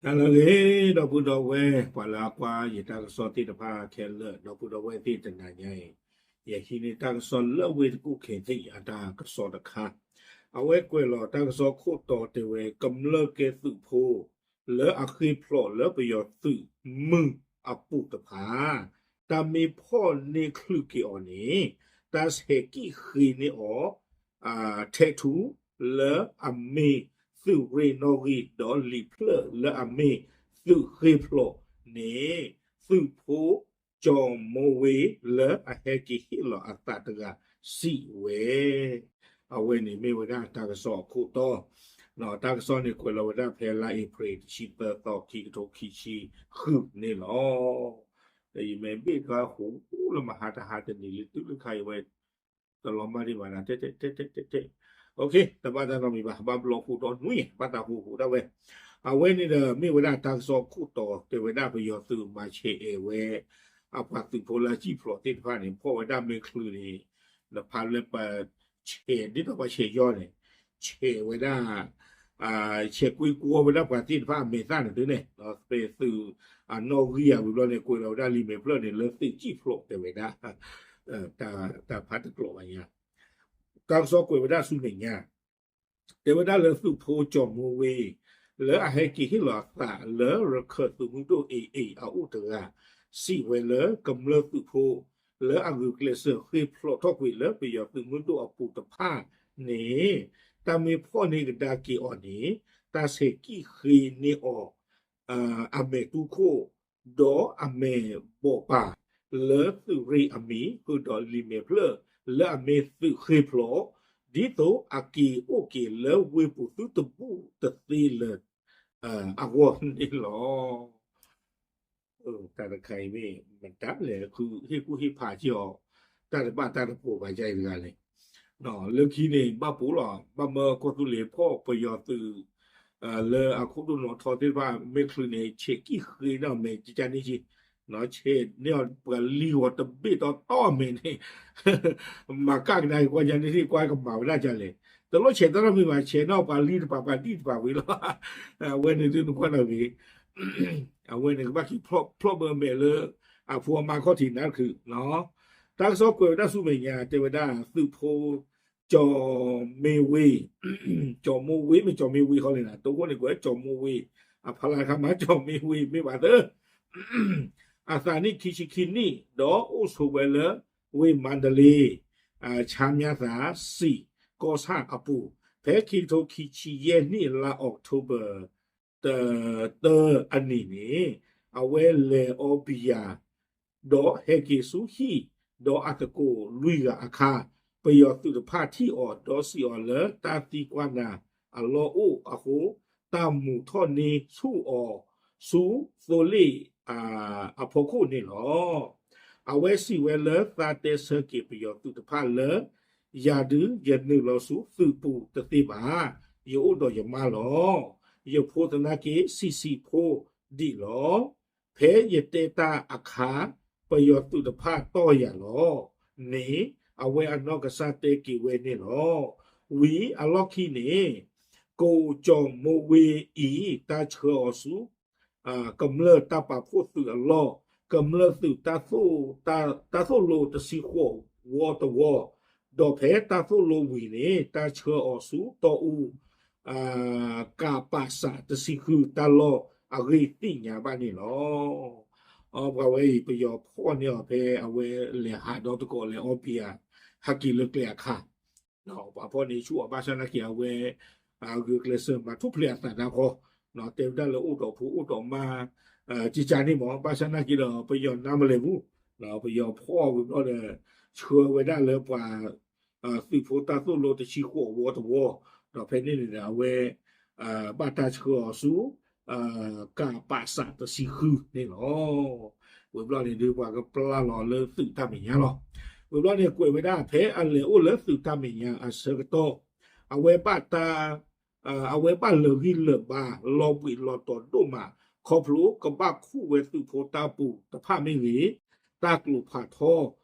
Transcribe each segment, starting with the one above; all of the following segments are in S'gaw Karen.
တၢ်လၢအဂ့ၤ ဒီပုၢ်ဒီဝဲၢ် ပှၤလၢအကွၢ်ယတၢ်ကစီၣ်သ့ၣ်တဖၣ်ခဲလၢာ် ဒီပုၢ်ဒီဝဲၢ်သ့ၣ်တနၤညါအံၤ, ယဟံးန့ၢ်တၢ်ကစီၣ်လၢဝ့ၢ်တကူၣ်ခဲသ့ၣ်အတၢ်ကစီၣ်တခါ, အဝဲကွဲးလီၤတၢ်ကစီၣ်ခိၣ်တီတဲဝဲ ကမျၢၢ်ကဲသုးဖိ လၢအဃ့ၢ်ဖျိးလၢပယီၤသုးမုၢ်အပူၤတဖၣ် တၢ်မ့ၢ်ဖီၣ်န့ၢ်ချုးက့ၤအီၤန့ၣ် တၢ်ဆဲးကံၣ်ဃ့န့ၢ်အီၤ ထဲးထူ လၢအမ့ၢ်သုးရ့ၣ်နီၣ်ဂံၢ် ဒီးလံာ်ဖျၢၣ်လၢအမ့ၢ်သုးဃ့ၢ်ဖျိးန့ၣ် သုးဖိကၠီၤမိဝ့ လၢအဟဲက့ၤဟ့ၣ်လီၤအသးတဂၤစံးဝဲ အဝဲန့ၣ်မ့ၢ်ဝဲဒၣ်တၢ်ကစီၣ်အခိၣ်တီ, တၢ်ကစီၣ်န့ၣ်ကွဲးလီၤဝဲဒၣ်ဖဲလါအ့ဖြ့ၣ်တဆံသၢသီ ခံကထိခံဆံဃုန့ၣ်လီၤ. ဒီးယမ့ၢ်ဘ့ၣ်တခါဟူးလၢမဟါတဟါတနံၤလၢတုၤလၢခါအံၤဝဲ တလီၤမၢ်ဒံးဘၣ်နၤ တဲတဲတဲတဲတဲတဲ, တဘၣ်တၢ်နီတမံၤဘၣ် ဘၣ်ဘျီဟူးဒီးနွံ ဘၣ်တၢ်ဟူးဟူးဒၣ်ဝဲ, အဝဲန့ၣ်ဒီးမ့ၢ်ဝဲဒၣ်တၢ်ကစီၣ်ခိၣ်တီတဲဝဲဒၣ်ပယီၤသုးမၤဆဲးအဲၣ်ဝဲ အပှၤသုးဖိလၢအစံၣ်ဖျိးသ့ၣ်တဖၣ်န့ၣ် ဖီၣ်ဝဲဒၣ်မ့ၢ်ချုးန့ၣ် နဖးလၢပ ဆဲး ဒ်သိးပှၤဆဲးယီၤန့ၣ် ဆဲးဝဲဒၣ် ဆဲးကွ့ကွီဝဲဒၣ်ပှၤသ့ၣ်တဖၣ်အမဲာ်သၣ်န့ၣ်သုန့ၣ် ပသုးအနီၣ်ဂံၢ်အဝံၤဘျီန့ၣ် ကွဲးလီၤဝဲဒၣ်လံာ်မဲာ်ဖျၢၣ်န့ၣ် လၢသုးစံၣ်ဖျိးတဲဝဲဒၣ် တၢ်ဖးတကျိးဘၣ်ညါ တၢ်ကစီၣ်ကွဲးဝဲဒၣ်ဆူမဲာ်ညါ တဲဝဲဒၣ်လၢသုးဖိကၠီၤမိဝ့ လၢအဟဲက့ၤဟ့ၣ်လီၤအသးလၢရခၢၣ်သုးမုၢ်ဒိၣ်အ့ၣ်အ့ၣ်အအိၣ်တဂၤ စံးဝဲလၢကမျၢၢ်သုးဖိ လၢအဂုာ်ကျဲးစၢးဃ့ၢ်ဖျိးထီၣ်ကွံာ်လၢပယီၤသုးမုၢ်ဒိၣ်အပူၤတဖၣ်န့ၣ် တၢ်မ့ၢ်ဖီၣ်န့ၢ်ကဒါက့ၤအီၤန့ၣ် တၢ်ဆဲးကံၣ်ဃ့န့ၢ်အီၤ အမဲာ်တူၢ်ခိၣ် ဒီးအမဲာ်ဘိးပၢ် လၢသုးရ့ၣ်အမံၤ ဃုာ်ဒီးလံာ်မဲာ်ဖျၢၣ် လၢအမ့ၢ်သုးဃ့ၢ်ဖျိး ဒ်သိးအက့ၤအိၣ်က့ၤလၢဝ့ၢ်ပူၤသုတဘူၣ်တသ့လၢၤ အဂီၢ်န့ၣ်လီၤ. တၢ်တခါအံၤမ့ၢ် မတၤလဲၣ် ဟ့ၣ်ကူၣ်ဟ့ၣ်ဖးက့ၤအီၤ တၢ်တဘၣ်တၢ်တပိာ်ဘၣ်ယါအံၤတဂၤလဲၣ်. လၢခံန့ၣ် ဘၣ်ပိာ်လီၤ ဘၣ်မၢကီၢ်သူလ့ၤဖီၣ်ပယီၤသုး လၢအခိၣ်ဒိၣ်နီၣ်ထီသ့ၣ်တဖၣ် မ့ၢ်ချုးန့ၣ် ဆဲးကံၣ်ဃ့န့ၢ်အီၤမဲာ်ကကန့ၣ်က့ ဆဲးန့ၢ်အီၤပှၤလံၤဂီၤတဘ့ၣ်တီတီအမဲာ်န့ၣ် မၤကၣ်ကဒါက့ၤကွၢ်ယါန့ၣ်သ့ၣ်ကွၢ်ကမၤဝဲဒၣ်ဒ်လဲၣ်. တလိၣ်ဆဲးတၢ်နီတမံၤဘၣ် ဆဲးန့ၢ်အီၤပှၤလံၤတပၤပှၤဒံၣ်တပၤဝံၤလီၤ. အဝဲန့ၣ်ဒုးနကွၢ်နီၣ်ဂ့ၤ အဝဲန့ၣ်ကဘၣ်က့ၤဖျီၣ်ဘၢမဲာ်လၢ အဖိအမါခီၣ်ထံးနါတချုး တၢ်ကစီၣ်ကွဲးဝဲဒၣ်ဆူမဲာ်ညါ တဲဝဲဒၣ်သုးဖိ ကၠီၤမ့ဝ့ ကၠီၤမိဝ့ မ့ၢ်ကၠီၤမ့ဝ့ဃီလဲၣ်နၤ တိခိၣ်န့ၣ်ကွဲးကၠီၤမိဝ့ အဖီလာ်တခါမး ကၠီၤမ့ဝ့ မ့ၢ်ဘၣ်သၢ အသးနံၣ်ခံဆံခံနံၣ် ဒီးအိၣ်ဆိးဝဲလၢ ဝ့ၢ်မါဒလ့ ဆါမျါသး စံၣ်ကီၢ်ဆၣ်အပူၤ ဖဲခံကထိခံဆံယဲၢ်နံၣ် လါအီးကထိဘၢၣ် တၢအနံၤန့ၣ် အဝဲလဲၤအီဘံယၤ ဒီးဟဲက့ၤဆူဟံၣ် ဒီးအသကိးလွံၢ်ဂၤအခါ ပယီၤသုးတဖၣ်ထံၣ်အီၤ ဒီးစံးအီၤလၢတၢ်သံကွၢ်နၤအလီၢ်အိၣ်အဃိ တၢ်မူၤထီၣ်န့ၢ်ဆူၣ်အီၤ ဆူသိလ့ၣ်အဖီခိၣ်န့ၣ်လီၤ. အဝဲစံးဝဲလၢသးတဲဆၢက့ၤပယီၤသုးတဖၣ်လၢ ယၤဒုးယနုာ်လီၤဆူသုးပူၤတသ့ဘၣ်. ယအိၣ်ဒီးယမါလီၤ. ယဖိသနာ်က့ ဆံးဆံးဖိဒံးလီၤ. ဖဲယတဲတၢ်အခါ ပယီၤသုးတဖၣ်တီၢ်ယၤလီၤန့ၣ် အဝဲအနီၢ်ကစၢ်တဲက့ၤဝဲန့ၣ်လီၤ. ဝံၤအလီၢ်ခံန့ၣ် ကိးကၠီၤမိဝ့အံၤ တၢ်ဆှၢအီၤဆူ ကမျၢၢ်တၢ်ပာ်ဖှိၣ်သုးအလီၢ်, ကမျၢၢ်သုး တၢ်သိၣ်လိတဆံဃိးဝီတဝီ, ဒီးဖဲတၢ်သိၣ်လိဝံၤန့ၣ် တၢ်ဆှၢအီၤဆူတီအူ ကပစ တဆံဃုတၢ်လီၢ်အဂ့ၢ်သ့ၣ်ညါဘၣ်န့ၣ်လီၤ. ပှၤဝဲအံၤ ပယီၤဖီၣ်န့ၢ်အီၤဖဲအဝဲလဲၤဟးဒီသကိးလဲၤအီဘံယၤ ဟဲက့ၤလၢကျဲအခါ ပှၤဖီၣ်န့ၢ်ဆူၣ်အီၤဘၣ်ဆၣ်နာ်က့ အဝဲ ဂုာ်ကျဲးစၢးမၤထူၣ်ဖျဲးအသးတၢ်ဃီ, တဲဝဲဒၣ်လၢအိၣ်ဒီးဖိအိၣ်ဒီးမါ ကကန့ၣ်မး ဘၣ်ဆၣ်နာ်က့ဒီး ပယီၤနါမလဲၤဘူး, ပယီၤဖီၣ်ဝံၤဘျီဒီး ဆှၢဝဲဒၣ်လၢပှၤ သုးဖိတၢ်သိၣ်လိတဆံဃိးဝီတဝီ, ဒီးဖဲန့ၣ်န့ၣ်ဒီး အဝဲ ဘၣ်တၢ်ဆှၢအီၤဆူ ကပစ တဆံဃုန့ၣ်လီၤ. ဝံၤဘျီန့ၣ်ဒုး ပှၤကပျၢ်လီၤလၢသုးတၢ်မဲာ်ညါလီၤ. ဝံၤဘျီန့ၣ် ကွဲးဝဲဒၣ်ဖဲအလဲၤအိၣ်လၢသုးတၢ်မဲာ်ညါအဆၢကတီၢ် အဝဲဘၣ်တၢ် အဝဲဘၣ်လၢာ်ဂံၢ်လၢာ်ဘါ လီၤဘှံးလီၤတီၤဒိၣ်မး ခီဖျိကဘၣ်ခူၣ်ဝဲသုးဖိတၢ်ပူၤတဖၣ်မ့ၢ်ဂ့ၤ, တၢ်ကျိၤဖးထီ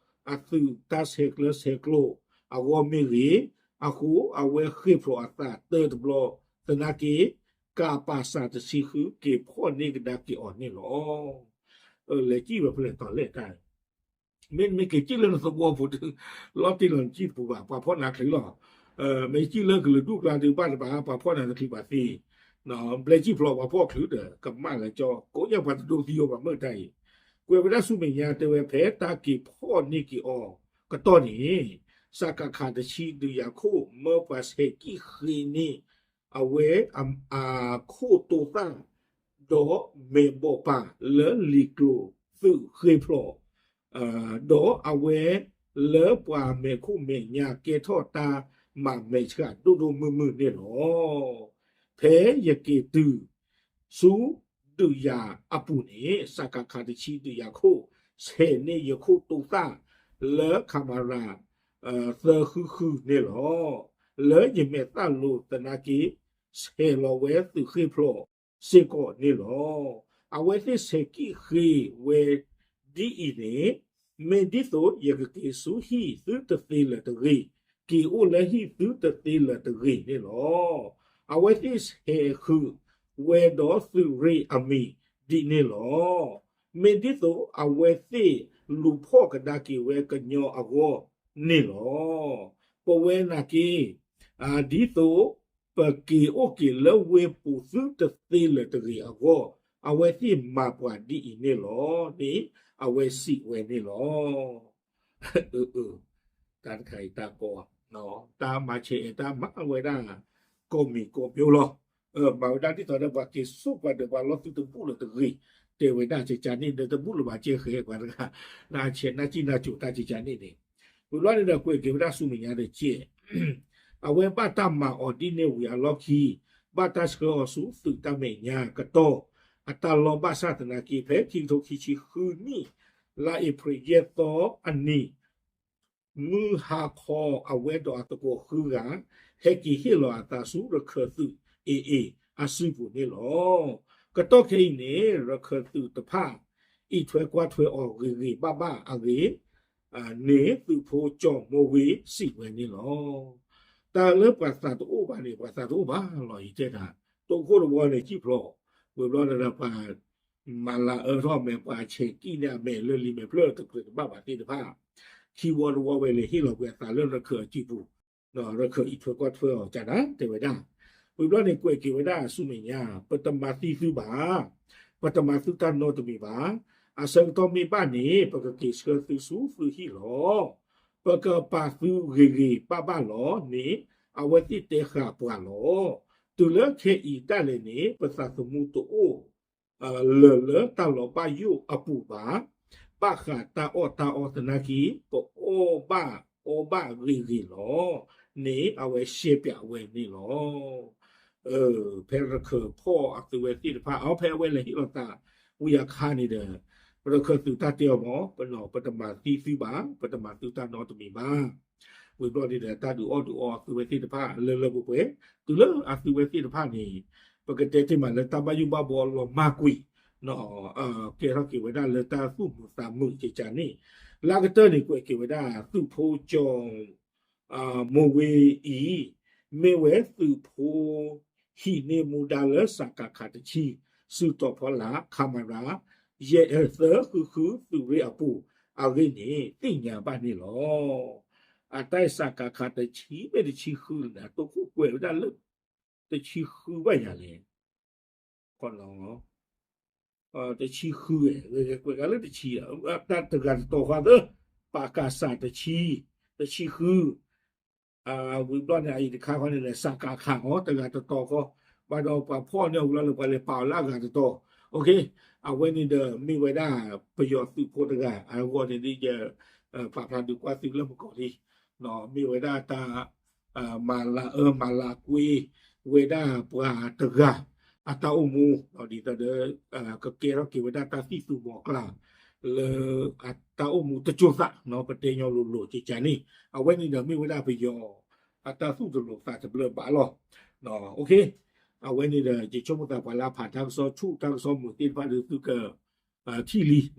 အသုးတၢ်ဆဲးကျၢဆဲးကျိးအဂီၢ်မ့ၢ်ဂ့ၤ, အဃိအဝဲဃ့ၢ်ဖျိးအသးတၢတဘျီ သနာ်က့ ကပစၢ်တဆံဃု က့ၤဖီၣ်န့ၢ်ကဒါက့ၤအီၤန့ၣ်လီၤ. လဲၤစံၣ်ဝဲဖဲလဲၣ်တီၤလဲၣ်တၢ် မ့တမ့ၢ်က့ၤစံၣ်လၢနသဝီပူၤ လီၤတံၢ်လီၤနစံၣ်တပူၤဘၣ် ပှၤဖီၣ်နၤချုးလီၤ. မ့ၢ်စံၣ်လၢကလုာ်ဒူၣ်ကျါဒုးဘၣ်တဘၣ် ပှၤဖီၣ်နၤတချုးဘၣ်သ့, ဘျဲစံၣ်ဖျိးပှၤဖီၣ်ချုးဒီး ကမၣ်လၢကၠီ ကိးညါပှၤတဒိသံအီၤဘၣ်မုၢ်တၢ်အံၤ, ကွဲးဝဲဒၣ်ဆူမဲာ်ညါတဲဝဲဖဲတၢ်က့ၤဖီၣ်န့ၢ်က့ၤအီၤကတီၢ်န့ၣ် စကခ တဆံဒုးယၤခိၣ် မၢပှၤဆဲးကံၣ်ဃ့န့ၢ် အဝဲ အခိၣ်တိသၣ် ဒီးမဲာ်ဘီၣ်ပၢ်လၢလံာ်ကျိၤသုးဃ့ဖျိး, ဒီးအဝဲလၢပှၤမဲာ်ခိၣ်မဲာ်ညါကဲထီၣ်တၢ်မၤမဲာ်ဆှးဒိၣ်ဒိၣ်မုၢ်မုၢ်န့ၣ်လီၤ. ဖဲယက့ၤတုၤဆူဒုးယၤအပူၤန့ၣ် စကခ တဆံဒုးယၤခိၣ် ဆဲးန့ၢ်ယခိၣ်တိသၣ်လၢ ခမရ သၢဃုဃုန့ၣ်လီၤ. လၢယမဲာ်သၣ်လိၤသနာ်က့ ဆဲးလီၤဝဲသုးဃ့ဖျိးစ့ၢ်ကီးန့ၣ်လီၤ. အဝဲသ့ၣ်ဆဲးကံၣ်ဃ့ဝဲဒ်အံၤန့ၣ်, မ့ၢ်ဒ်သိးယကက့ၤဆူဟံၣ်သုတသ့လၢၤတဂ့ၤ, က့ၤအိၣ်လၢဟံၣ်သုတသ့လၢၤတဂ့ၤန့ၣ်လီၤ. အဝဲသ့ၣ်ဆဲးဃုာ်ဝဲဒီးသုးရ့ၣ်အမံၤဒ်န့ၣ်လီၤ. မ့ၢ်ဒ်သိးအဝဲသ့ၣ်လူၤဖီၣ်ကဒါက့ၤဝဲကညီအဂီၢ်န့ၣ်လီၤ. ပဝဲနာ်က့ ဒ်သိးပက့ၤအိၣ်က့ၤလၢဝ့ၢ်ပူၤသုတသ့လၢၤတဂ့ၤအဂီၢ်, အဝဲသ့ၣ်မၤပှၤဒ်အံၤန့ၣ်လီၤန့ၣ် အဝဲစံးဝဲန့ၣ်လီၤ. တၢ်တခါအံၤတၢ်ကီ, တၢ်မၤဆဲးအဲၣ်တၢ်မၤဝဲဒၣ် ကိးမံၤကိးမျိုးလီၤ. မၤဝဲဒၣ်ဒ်သိးဒီးပှၤက့ၤစိာ်ပှၤဒီးပှၤလီၤသုတဘူၣ်လၢၤတဂ့ၤ, တဲဝဲဒၣ်ကကန့ၣ် ဒီးတဘူၣ်လၢၤဘၣ်ကဲဃဲပှၤတဂၤ, နဆဲးနၢ်စံၣ်နၢ်စိၤတၢ်ကကန့ၣ်န့ၣ်, ဝံၤဘျီန့ၣ်ဒီးကွဲးက့ၤဝဲဒၣ်ဆူမဲာ်ညါတက့ၢ် အဝဲဘၣ်တၢ်မၤအီၤဒ်န့ၣ်ဝံၤအလီၢ်ခံ, ဘၣ်တၢ်ဆှၢအီၤဆူသုးတၢ်မဲာ်ညါကတီၢ်အတၢ်လီၢ်ဘၣ်ဆၣ်သနာ်က့ ဖဲခံကထိခံဆံဃုနံၣ် လါအ့ဖြ့ၣ်ယဲၢ်သီအနံၤ မုၢ်ဟါခီအဝဲဒီးအသကိးဃုဂၤ ဟဲက့ၤဟ့ၣ်လီၤအသးဆူရခၢၣ်သုး AA အစုပူၤန့ၣ်လီၤ. ကတီၢ်ခဲအံၤန့ၣ် ရခၢၣ်သုးတဖၣ် အံးထွဲကွၢ်ထွဲအီၤဂ့ၤဂ့ၤဘၣ်ဘၣ်အဂ့ၢ် န့ၣ်သုးဖိကၠီၤမိၢ်ဝ့စံးဝဲန့ၣ်လီၤ. တၢ်လၢပှၤသးတအိၣ်ဘၣ်န့ၣ် ပှၤသးတအိၣ်ဘၣ်လီၤ ယတဲတၢ်, တိခိၣ်တဝီန့ၣ် စံၣ်ဖျိး, ဝံၤဘျီန့ၣ်ဒီးပှၤ မၤလၤအၢထီၣ်မဲာ် ပှၤဆဲးကံၣ်န့ၢ်အမဲာ်လၢလံာ်မဲာ်ဖျၢၣ်တကြၢးတဘၣ်ဘၣ်သ့ၣ်တဖၣ်, ခံဝီတဝီဝဲန့ၣ်ဟ့ၣ်လီၤကွံာ်အသးလၢရခၢၣ်အစုပူၤ, ရခၢၣ်အံးထွဲကွၢ်ထွဲအီၤကနၤ တဲဝဲဒၣ်, ဝံၤဘျီန့ၣ်ကွဲးက့ၤဝဲဒၣ်ဆူမဲာ်ညါ ပတမၤသံသုဘၣ်, ပတမၤသုတၢ်နီတမံၤဘၣ်, အဆၢကတီၢ်မ့ၢ်ဘၣ်န့ၣ် ပကက့ၤဆှၢသုဆူသုဟံၣ်လီၤ. ပကပာ်သုဂ့ၤဂ့ၤဘၣ်ဘၣ်လီၤန့ၣ် အဝဲသ့ၣ်တဲဃာ်ပှၤလီၤ. တုၤလၢခဲအံၤဒၣ်လဲာ်န့ၣ် ပသးသမူတအိၣ် လၢာ်လၢတၢ်လီၤဘၣ်ယိၣ်အပူၤဘၣ်, ဘၣ်ဃးတၢ်အီၣ်တၢ်အီသနာ်က့ ပအီၣ်ဘၣ်အီဘၣ်ဂ့ၤဂ့ၤလီၤန့ၣ် အဝဲရှဲပၠးဝဲန့ၣ်လီၤ. ဖဲရခၢၣ်ဖီၣ်အသုဝဲသ့ၣ်တဖၣ် အဖဲအဝဲလဲၤဟ့ၣ်လီၤသးဝံၤအခါန့ၣ်ဒီး ရခၢၣ်သုးတၢ်တဲအီၤမ့ၢ် ပနီၢ် ပတမၤသံသုဘၣ်, ပတမၤသုတၢ်နီတမံၤဘၣ်. ဝံၤဘျီန့ၣ်ဒီး တၢ်ဒုးအီၣ်ဒုးအီအသုဝဲသ့ၣ်တဖၣ်လၢလၢပှဲၤပှဲၤ, တုၤလၢအသုဝဲသ့ၣ်တဖၣ်န့ၣ် ပကတဲတ့ၢ်မးလၢတၢ်ဘၣ်ယိၣ်ဘၣ်ဘှီလီၤမၢ်ကွံာ် ကဲထီၣ်က့ၤဝဲဒၣ်လၢတၢ်သူၣ်မုာ်သးမုာ်ကကန့ၣ်, လၢကတၢၢ်န့ၣ် ကွဲးက့ၤဝဲဒၣ်သုးဖိကၠီၤ မိၢ်ဝ့အံၤ မ့ၢ်ဝဲသုးဖိ ဟံးန့ၢ်မူဒါလၢစကခ တဆံ စုတီၤဖီလာ် ခမရ ယဲၢ်သၢဃုဃု သုးရ့ၣ်အပူၤအဂ့ၢ်န့ၣ် သ့ၣ်ညါဘၣ်န့ၣ်လီၤ. အတၢ်စကခ တဆံမ့ၢ်တဆံဃုန့ၣ် တိခိၣ်ကွဲးဝဲဒၣ်လၢ တဆံဃုဘၣ်ယၤလဲၣ် တဆံဃု, ကွဲးကလၢတဆံ, တၢ်တဂၤတတီၤဃီသၢ, ပကစၢ်တဆံ, တဆံဃု, ဝံၤဘျီန့ၣ် အအံၤတခါဃီန့ၣ် စကခ အီၤ တဂၤတတီၤဃီ, ဘၣ်ဒီးပှၤဖီၣ်န့ၢ်အီၤဝံၤလီၤလၢပှၤလဲၤပာ်အီၤလၢအဂၤတတီၤ, အဝဲန့ၣ်ဒီးမ့ၢ်ဝဲဒၣ် ပယီၤသုးဖိတဂၤ အဂီၢ်န့ၣ်ဒ်ယ ပာ်ဖျါဒုးကွၢ်သုလၢမုၢ်ကီၤလံ မ့ၢ်ဝဲဒၣ်တၢ် မၤလၤအၢမၤလၤကွံ ဝဲဒၣ်ပှၤတဂၤ အတၢ်အိၣ်မူ ဒ်သိးဒီး ကကဲထီၣ်က့ၤဝဲဒၣ်တၢ်သံၣ်သူမီၤကျၢ် လၢအတၢ်အိၣ်မူတစိၢ်သး ပတဲညီလိၤလိၤကကန့ၣ် အဝဲန့ၣ်ဒီးမ့ၢ်ဝဲဒၣ်ပယီၤ အတၢ်သူၣ်တလိာ်သးတဘျၢဘၣ်လီၤ. အဝဲန့ၣ်ဒီး ယဆိကမိၣ်သးပှၤလၢအဖးတၢ်ကစီၣ်ဆူၣ်တၢ်ကစီၣ်မုာ်သ့ၣ်တဖၣ်ဒီးသုက ထံၣ်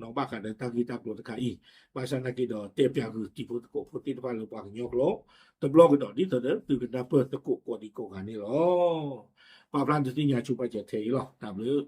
လံ ဘၣ်ဃးဒီးတၢ်ဂ့ၢ်တၢ်ကျိၤတခါအံၤ, ဘၣ်ဆၣ်သနာ်က့ဒီးတဲပၠးဂုာ်တံၤဖိသကိးဖိသ့ၣ်တဖၣ်လၢပှၤကညီကျိာ် တဘျီကဒီးဒ်သိးဒီးသုကနၢ်ပၢၢ်သကိးကိးဒံးကိးဂၤန့ၣ်လီၤ. ပာ်ဖျါဒုးသ့ၣ်ညါဆိပာ်စၢၤထဲအံၤလီၤ. တၢ်ဘျုး